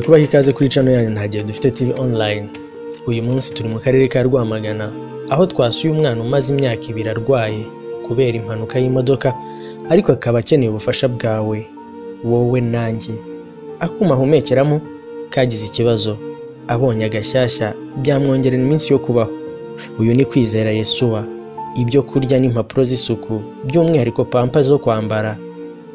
Nongeye kubaha ikaze kuri channel yanyu Ntagihe Dufite TV Online. Uyu munsi turi mu karere ka Rwamagana, aho twasuye umwana umaze imyaka 2 arwaye kubera impanuka y'imodoka, ariko akaba akeneye ubufasha bwawe wowe nanjye. Akuma ahumekeramo kagize ikibazo, abonye agashyashya byamwongerera iminsi yo kubaho. Uyu ni Kwizera Yesuwa. Ibyo kurya n'impapuro z'isuku, by'umwihariko pampa zo kwambara,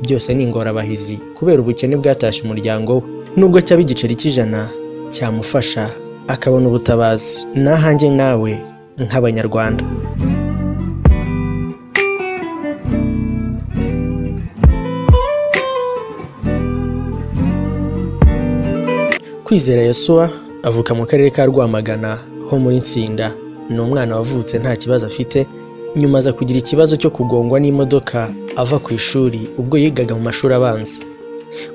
byose ni ingorabahizi kubera ubukene bwatashye umuryango we. Nubwo cyaba igiceri cy'ijana cyamufasha akabona ubutabazi. Nahanjye nawe nk'Abanyarwanda. Kwizera Yesuwa avuka mu karere ka Rwamagana ho muri Nsinda. Ni umwana wavutse nta kibazo afite, nyuma aza kugira ikibazo cyo kugongwa n'imodoka ava ku ishuri ubwo yigaga mu mashuri abanza.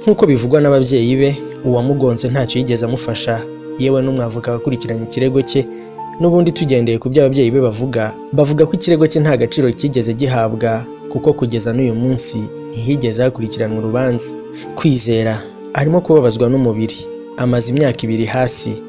Nk'uko bivugwa n'ababyeyi be, uwamugonze ntacyo yigeze amufasha, yewe n'umwavoka wakurikiranye ikirego cye. N'ubundi tugendeye ku byo ababyeyi be bavuga ko ikirego cye nta gaciro cyigeze gihabwa, kuko kugeza n'uyu munsi ntihigeze hakurikiranwa urubanza. Kwizera arimo kubabazwa n'umubiri, amaze imyaka 2 hasi.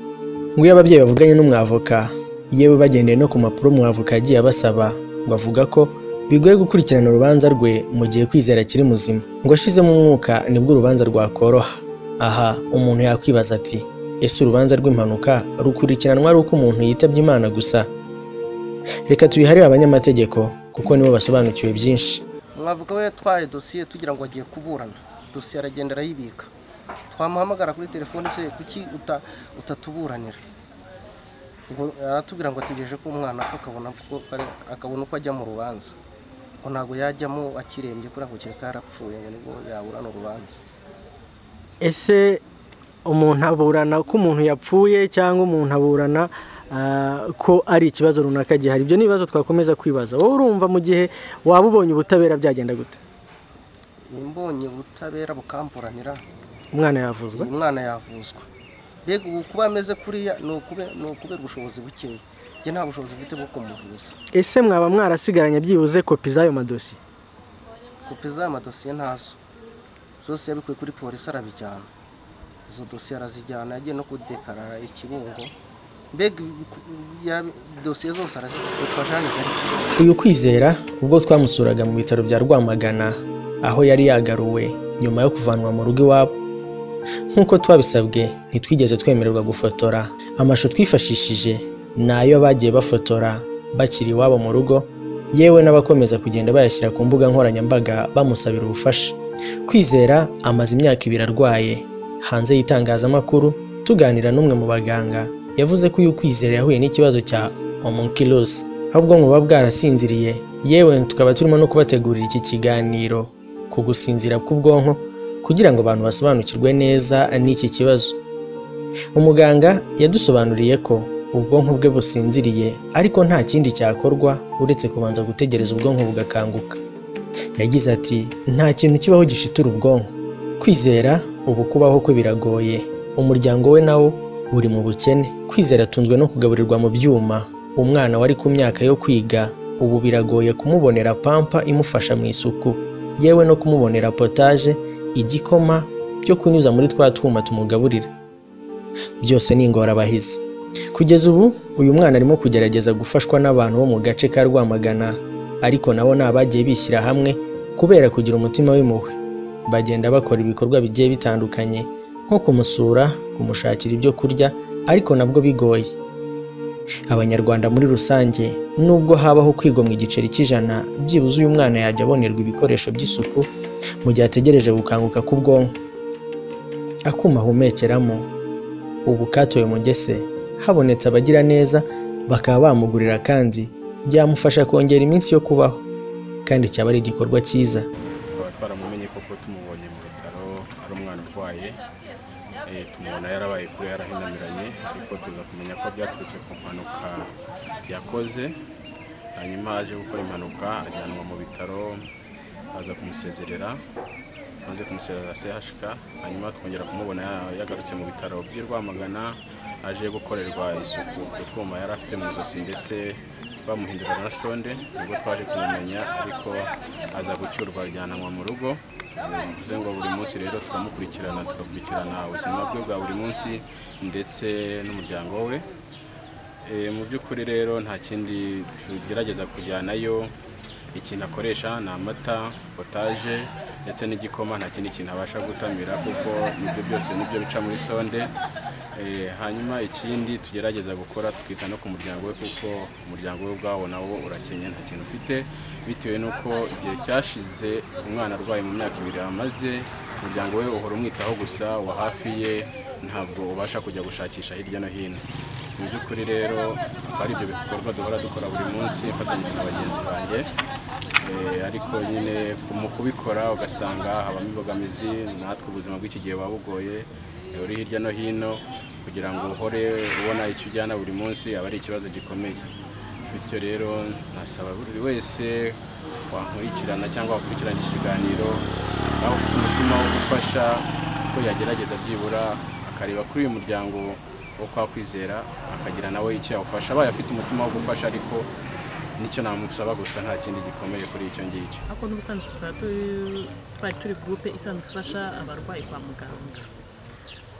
Ngo iyo ababyeyi bavuganye n'umwavoka, yewe bagendeye no ku mapuro umwavoka yagiye abasaba, ngo avuga ko bigoye gukurikirana urubanza rwe mu gihe Kwizera akiri muzima, ngo ashizemo umwuka nibwo urubanza rwakoroha. Aha umuntu yakwibaza ati: ese urubanza rw'impanuka rukurikiranwa ari uko umuntu yitabye Imana gusa? Reka tubiharire abanyamategeko kuko nibo basobanukiwe byinshi. Umwavoka we yatwaye dosiye tugira ngo agiye kuburana, dosiye aragenda arayibika. Twamuhamagara kuri telefone, se kuki utatuburanira? Ngo aratubwira ngo ategereje ko umwana apfa akabona uko ajya mu rubanza, ngo ntabwo yajyamo akirembye kubera ngo kereka yarapfuye ngo nibwo yaburana urubanza. Ese umuntu aburana ko umuntu yapfuye cyangwa umuntu aburana ko ari ikibazo runaka gihari? Ibyo ni ibibazo twakomeza kwibaza. Wowe urumva mu gihe waba ubonye ubutabera byagenda gute? Mbonye ubutabera bukamburanira, umwana yavuzwa. Umwana yavuzwa. Mbega ubu kuba ameze kuriya ni ukubera ubushobozi bukeya. Njye nta bushobozi mfite bwo kumuvuza. Ese mwaba mwarasigaranye byibuze kopi z'ayo madosiye? Kopi z'ayo madosiye ntazo, zose yabikuye kuri polisi arabijyana. Izo dosiye arazijyana, yagiye no kudekarara ikibungo. Mbega dosiye zose arazitwa Jeanne d'Arc. Uyu Kwizera ubwo twamusuraga mu bitaro bya Rwamagana, aho yari yagaruwe nyuma yo kuvanwa mu rugo iwabo, nk'uko twabisabwe ntitwigeze twemererwa gufotora. Amashusho twifashishije ni ayo bagiye bafotora bakiri iwabo mu rugo, yewe n'abakomeza kugenda bayashyira ku mbuga nkoranyambaga bamusabira ubufasha. Kwizera amaze imyaka 2 arwaye. Hanze y'itangazamakuru tuganira n'umwe mu baganga, yavuze ko uyu Kwizera yahuye n'ikibazo cya homunculus, aho ubwonko buba bwarasinziriye. Yewe tukaba turimo no kubategurira iki kiganiro ku gusinzira k'ubwonko kugira ngo abantu basobanukirwe neza n'iki kibazo. Umuganga yadusobanuriye ko ubwonko bwe businziriye, ariko nta kindi cyakorwa uretse kubanza gutegereza ubwonko bugakanguka. Yagize ati: nta kintu kibaho gishitura ubwonko. Kwizera ubu kubaho kwe biragoye, umuryango we nawo uri mu bukene. Kwizera atunzwe no kugaburirwa mu byuma. Umwana wari ku myaka yo kwiga ubu biragoye kumubonera pampa imufasha mu isuku, yewe no kumubonera potaje, igikoma byo kunyuza muri twa twuma tumugaburira. Byose ni ingorabahizi. Kugeza ubu uyu mwana arimo kugerageza gufashwa n'abantu bo mu gace ka Rwamagana, ariko nabo ni abagiye bishyira hamwe kubera kugira umutima w'impuhwe. Bagenda bakora ibikorwa bigiye bitandukanye nko kumusura, kumushakira ibyo kurya, ariko nabwo bigoye. Abanyarwanda muri rusange, nubwo habaho kwigomwa igiceri cy'ijana, byibuze uyu mwana yajya abonerwa ibikoresho by'isuku mu gihe ategereje gukanguka k'ubwonko. Akuma ahumekeramo ubu katowe mugese, habonetse abagira neza bakaba bamugurira, kandi byamufasha kongera iminsi yo kubaho, kandi cyaba ari igikorwa cyiza. Tukaba twaramumenye koko tumubonye mu bitaro ari umwana urwaye, tumubona yarabaye kure yarahinamiranye, ariko tuza kumenya ko byaturutse ku mpanuka yakoze. Hanyuma aje gukora impanuka ajyanwa mu bitaro, baza kumusezerera, maze kumusezerera CHK, hanyuma twongera kumubona yagarutse mu bitaro by'i Rwamagana aje gukorerwa isuku ku twuma yari afite mu ijosi ndetse Bamuhindura na sonde, nibwo twaje kumumenya, ariko aza gucyurwa ajyanwa mu rugo. Bivuze ngo buri munsi rero turamukurikirana, tugakurikirana ubuzima bwe bwa buri munsi ndetse n'umuryango we. Mu by'ukuri rero nta kindi tugerageza kujyanayo, ikintu akoresha ni amata, potaje ndetse n'igikoma, nta kindi kintu abasha gutamira kuko nibyo byose nibyo bica muri sonde. Hanyuma ikindi tugerageza gukora, twita no ku muryango we kuko umuryango we ubwawo nawo urakenye, nta kintu ufite, bitewe n'uko igihe cyashize umwana arwaye mu myaka 2 amaze, umuryango we uhora umwitaho gusa, wa hafi ye ntabwo ubasha kujya gushakisha hirya no hino. Mu by'ukuri rero akaba ari ibyo bikorwa duhora dukora buri munsi mfatanyije na bagenzi banjye, ariko nyine mu kubikora ugasanga habamo imbogamizi, natwe ubuzima bw'iki gihe buba bugoye, uri hirya no hino kugira ngo uhore ubona icyo ujyana buri munsi aba ari ikibazo gikomeye. Bityo rero nasaba buri wese wankurikirana cyangwa wakurikirana iki kiganiro, aho ufite umutima wo gufasha, ko yagerageza byibura akareba kuri uyu muryango wo kwa Kwizera, akagira nawe icyo yawufasha, abaye afite umutima wo gufasha, ariko nicyo namusaba gusa, nta kindi gikomeye kuri icyo ngicyo. Ariko n'ubusanzwe twari turi groupe isanzwe ifasha abarwayi kwa muganga,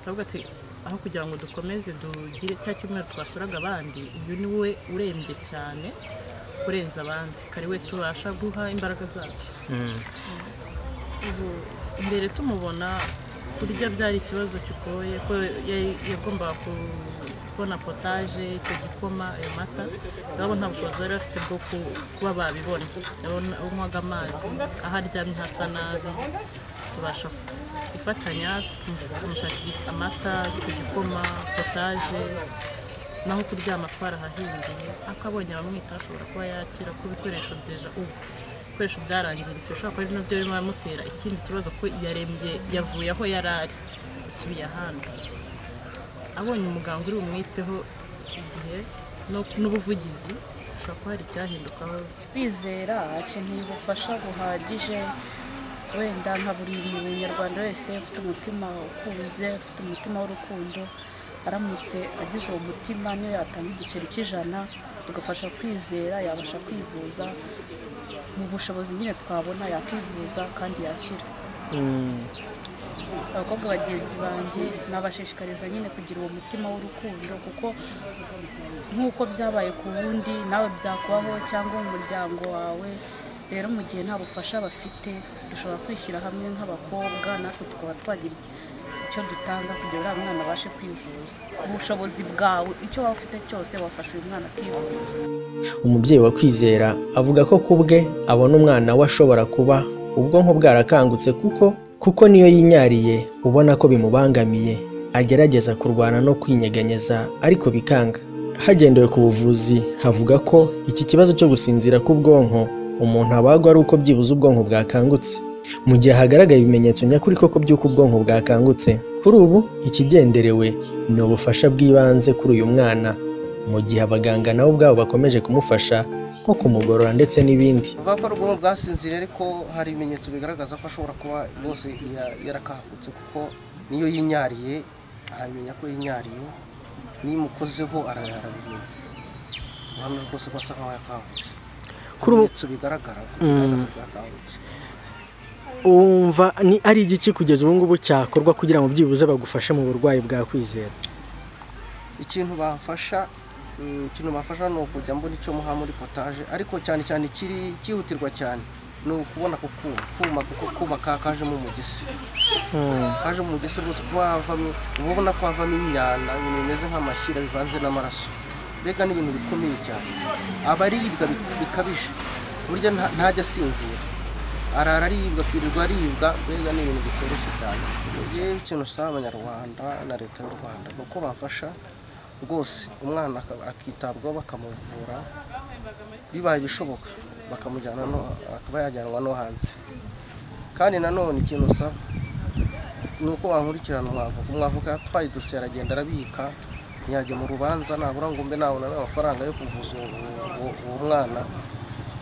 turavuga ati aho kugira ngo dukomeze dugire cya cyumweru twasuraga abandi, uyu ni we urembye cyane kurenza abandi, kari we tubasha guha imbaraga zacu. Ubu mbere tumubona kurya byari ikibazo kigoye, ko yagombaga kubona potaje, icyo gikoma, ayo mata, urabona nta bushobozi bari bafite bwo kuba babibona. Unywaga amazi, aho aryamye hasa nabi, tubasha gufatanya tumushakira amata, icyo gikoma, potaje, naho kuryama twarahahinduye, akabonye abamwita ashobora kuba yakira ku bikoresho deja ubu ibikoresho byarangiritse, bishobora kuba ari nabyo birimo biramutera ikindi kibazo, ko yarembye yavuye aho yari ari asubiye ahandi. Abonye umuganga uri bumwiteho igihe n'ubuvugizi, ashobora kuba hari icyahindukaho. Kwizera akeneye ubufasha buhagije, wenda nka buri munyarwanda wese ufite umutima ukunze, ufite umutima w'urukundo, aramutse agize uwo mutima niyo yatanga igiceri cy'100 tugafasha Kwizera, yabasha kwivuza mu bushobozi nyine twabona, yakivuza kandi yakira. Abakobwa bagenzi banjye nabashishikariza nyine kugira uwo mutima w'urukundo, kuko nk'uko byabaye ku wundi nawe byakubaho cyangwa mu muryango wawe. Rero mu gihe nta bufasha bafite, dushobora kwishyira hamwe nk'abakobwa natwe tukaba twagira icyo dutanga kugira uriya mwana abashe kwivuza. Ku bushobozi bwawe icyo waba ufite cyose wafasha uyu mwana akivuza. Umubyeyi wa Kwizera avuga ko kubwe abona umwana we ashobora kuba ubwonko bwarakangutse, kuko niyo yinyariye ubona ko bimubangamiye, agerageza kurwana no kwinyeganyeza ariko bikanga. Hagendewe ku buvuzi, havuga ko iki kibazo cyo gusinzira k'ubwonko umuntu abagwa ari uko byibuze ubwonko bwakangutse, mu gihe hagaragaye ibimenyetso nyakuri koko by'uko ubwonko bwakangutse. Kuri ubu ikigenderewe ni ubufasha bw'ibanze kuri uyu mwana, mu gihe abaganga nabo ubwabo bakomeje kumufasha nko kumugorora ndetse n'ibindi. Bavuga ko ubwonko bwasinziriye, ariko hari ibimenyetso bigaragaza ko ashobora kuba rwose yarakangutse, kuko niyo yinyariye aramenya ko yinyariye, nimukozeho arabimenya, hano rwose ko asa nkaho yakangutse. Ibimenyetso bigaragara bigaragaza ko yakangutse. Wumva ni ari igiki kugeza ubu ngubu cyakorwa kugira ngo byibuze bagufashe mu burwayi bwa Kwizera? Ikintu bafasha ni ukujya mbona icyo muha muri potaje, ariko cyane cyane kiri cyihutirwa cyane ni ukubona ku kuma, kuko kuma kajemo umugesi, kaje mu mugesi rwose, kuba havamo, ubona ko havamo imyanda, ibintu bimeze nk'amashyira bivanze n'amaraso, mbega ni ibintu bikomeye cyane. Aba aribwa bikabije, burya ntajya asinzira, arara aribwa, akirirwa aribwa, mbega ni ibintu bitoroshye cyane. Yewe ikintu usaba Abanyarwanda na Leta y'u Rwanda ni uko bamfasha rwose, umwana akitabwaho bakamuvura, bibaye ibishoboka bakamujyana no akaba yajyanwa no hanze. Kandi nanone ikintu usaba ni uko wankurikirana umwavoka yatwaye idosiye aragenda arabika, ntiyajya mu rubanza nabura ngo mbe nabona n'amafaranga yo kuvuza uwo mwana.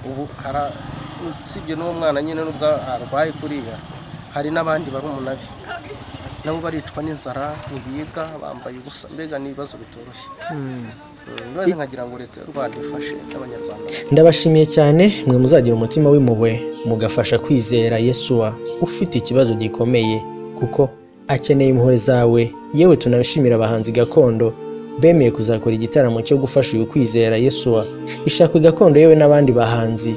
Ubu usibye n'uwo mwana nyine n'ubwo arwaye kuriya, hari n'abandi barumuna be nabo baricwa n'inzara, ntibiga, bambaye ubusa, mbega ni ibibazo bitoroshye. Ndetse nkagira ngo Leta y'u Rwanda ifashe n'Abanyarwanda. Ndabashimiye cyane mwe muzagira umutima w'impuhwe mugafasha Kwizera Yesuwa ufite ikibazo gikomeye, kuko akeneye impuhwe zawe. Yewe tunabishimira abahanzi gakondo bemeye kuzakora igitaramo cyo gufasha uyu Kwizera Yesuwa. Ishakwe Gakondo yewe n'abandi bahanzi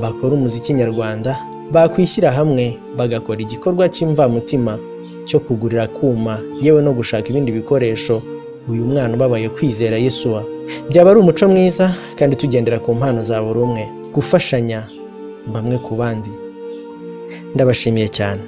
bakora umuziki nyarwanda bakwishyira hamwe bagakora igikorwa cy'imvamutima cyo kugurira akuma yewe no gushaka ibindi bikoresho uyu mwana ubabaye Kwizera Yesuwa. Byaba ari umuco mwiza kandi tugendera ku mpano za buri umwe, gufashanya bamwe ku bandi. Ndabashimiye cyane.